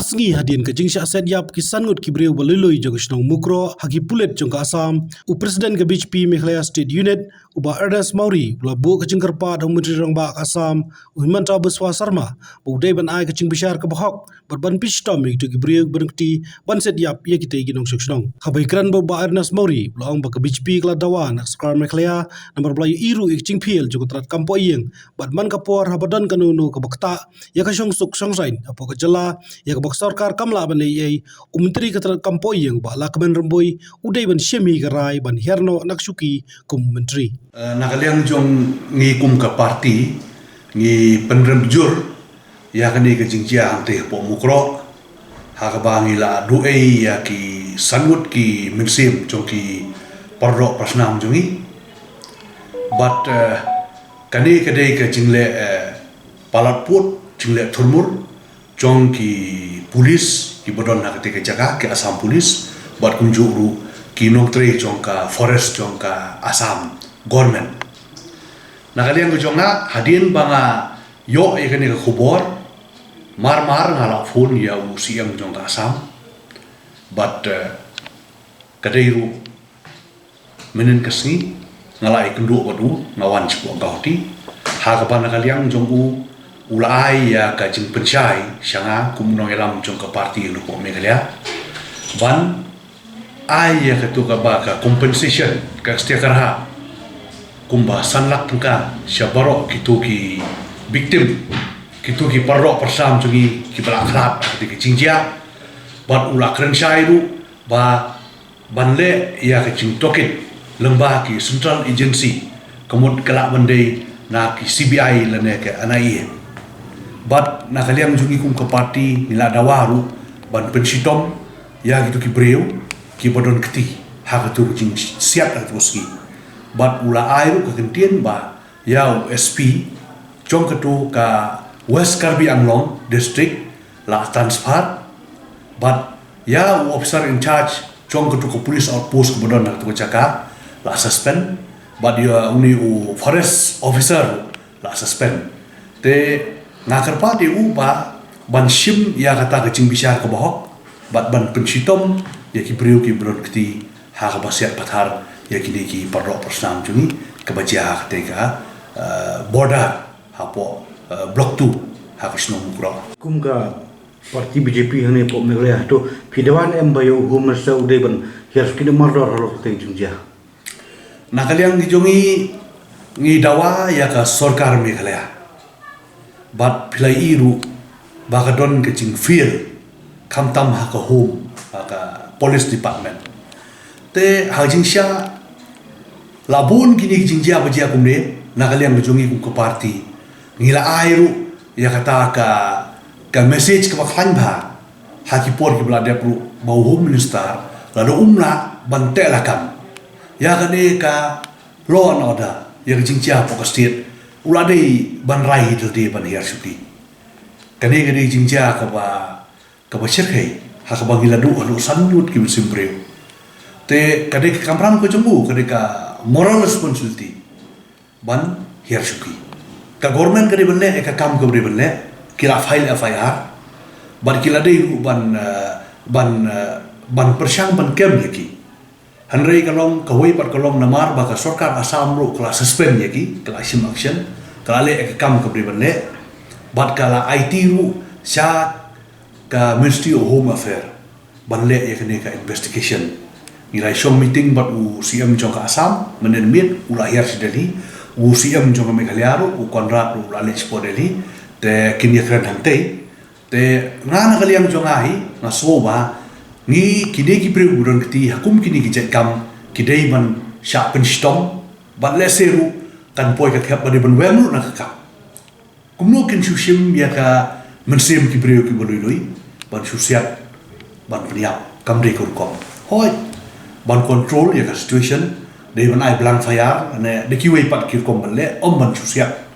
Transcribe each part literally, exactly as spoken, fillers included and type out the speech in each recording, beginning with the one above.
Sngi hadien ka jingshah set ïap ki san ngut ki briew ba lui lui jong ka shnong Mukroh ha ki pulit jong ka Assam, u President ka B J P Meghalaya State Unit, u Bah Ernest Mawrie, u la buh ka jingkyrpad ha u Myntri Rangbah ka Assam, u Himanta Biswa Sarma, ba u dei ban ai ka jingbishar kaba hok bad ban pynshitom ïa kito ki briew ba don kti ban set ïap ïa kitei ki nongshong shnong. Haba ïakren bad u Bah Ernest Mawrie, u la ong ba ka B J P ka la dawa na ka sorkar Meghalaya namar ba la ïohi ruh ïa ka jingphiel jong ka tnat kam poh ïing, bad man ka por haba don kano kano kaba ktah ïa ka shongsuk shongsaiñ hapoh ka jylla, ïa kaba ka sorkar kam lah ban leh ei ei, u Myntri ka tnat kam poh ïing, Bah Lahkmen Rymbui, u dei ban shim hi ka rai ban hiar noh na ka shuki kum u Myntri. Eh, na ka liang jong ngi kum ka party, ngi pynrem jur ïa kane ka jingjia hangtei hapoh Mukroh, ha kaba ngi la duh ei ïa ki san ngut ki mynsiem jong ki pardoh parsnam jong ngi. Bad, eh, kane ka dei ka jingleh, eh, palat put, jingleh thurmur jong ki pulit kiba don ha katei ka jaka, ki Assam Police, bad kumjuh ruh ki nongtrei jong ka forest jong ka Assam government. Na ka liang ka jong nga, hadien ba nga ïoh ïa kane ka khubor, mar mar nga la phone ïa u C M jong ka Assam. Bad, eh, ka dei ruh mynhynnin ka sngi nga la ïakynduh bad u, nga wan shapoh Guwahati. Ha kaba na ka liang jong u, u la ai ïa ka jingpynshai sha nga kum u nongïalam jong ka party napoh Meghalaya ban ai ïa kato kaba ka compensation, ka kstia ka rhah kumba san lak tyngka sha baroh kito ki victim, kito ki pardoh parsnam jong ngi kiba la khlad ha katei ka jingjia. Bad u la kren shai ruh ba ban leh ïa ka jingtohkit lyngba ki central agency, ka mut ka lah ban dei na ki C B I lane ka N I A. Bad na ka liang jong ngi kum ka party ngi la dawa ruh ban pynshitom ïa kito ki briew kiba don kti ha kato ka jingsiat ha kato ka sngi. Bad u la ai ruh ka kyntien ba ïa u S P jong kato ka West Karbi Anglong District la transfer, bad ïa u officer in charge jong kato ka police outpost kaba don ha kato ka jaka la suspend, bad ïa une u forest officer la suspend. Te nga kyrpad ïa u ba ban shim ïa kata ka jingbishar kaba hok bad ban pynshitom ïa ki briew kiba don kti ha kaba siat pathar ïa kine ki pardoh parsnam jong ngi, kaba jia ha katei ka, eh, border hapoh, eh, Block two ha ka shnong Mukroh. Kum ka party B J P hangne hapoh Meghalaya, to phi dawa ne em ba ïa u Home Minister u dei ban hiar shuki ne mardor halor katei ka jingjia? Na ka liang jong ngi, ngi dawa ïa ka sorkar Meghalaya. Bad phi la ïohi ruh ba ka don ka jingfail, khamtam ha ka home, ha ka police department. Te ha ka jingshisha, la bun kine ki jingjia ba jia kumne, na ka liang ka jong ngi kum ka party ngi la ai ruh ïa kata ka, ka message kaba khlaiñ bha ha ki por kiba la dep ruh, ba u Home Minister lada um lah ban teh lakam ïa kane ka law and order, ïa ka jingjia hapoh ka state, u la dei ban rai hi da lade ban hiar shuki. Kane ka dei jingjia kaba, kaba shyrkhei ha kaba ngi la duh haduh san ngut ki mynsiem briew. Te ka dei ka kamram ka jong u, ka dei ka moral responsibility ban hiar shuki. Ka government ka dei ban leh ïa ka kam kaba dei ban leh, ki la file F I R bad ki la dei ruh ban, eh, ban, eh, ban pyrshang ban kem ïa ki. Hynrei ka long kawei pat, ka long namar ba ka sorkar Assam ruh ka la suspend ïa ki, ka la shim action, ka la leh ïa ka kam kaba dei ban leh, bad ka la aiti ruh sha ka Ministry of Home Affairs ban leh ïa kane ka investigation. Ngi la shong meeting bad u C M jong ka Assam mynhynnin miet, u la hiar sha Delhi, u C M jong ka Meghalaya ruh, u Conrad ruh, u la leit shapoh Delhi, te kin ïakren hangtei. Te nga na ka liang jong nga hi, nga sngew ba ngi kine ki briew ba don kti ha kum kine ki jait kam ki dei ban shah pynshitom, bad lehse ruh kan poi ka khep ba dei ban weng ruh na ka kam. Kumno kin shu shim ïa ka mynsiem ki briew kiba lui lui ban shu siat ban pynïap? Kam dei ka rukom. Hooid, ban control ïa ka situation, dei ban ai blank fire ne da kiwei pat ki rukom ban leh, ym ban shu siat.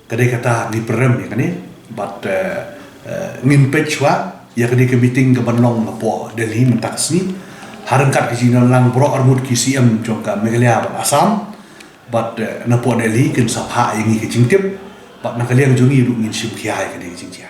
Ka dei kata ngi pynrem ïa kane, bad, eh, eh, ngin peit shuwa ïa kane ka meeting kaban long hapoh Delhi mynta ka sngi, ha ryngkat ka jingïalang baroh arngut ki C M jong ka Meghalaya bad Assam, bad, eh, napoh Delhi kin sa phah ïa ngi ka jingtip, bad na ka liang jong ngi ruh ngin shim khia ïa kane ka jingjia.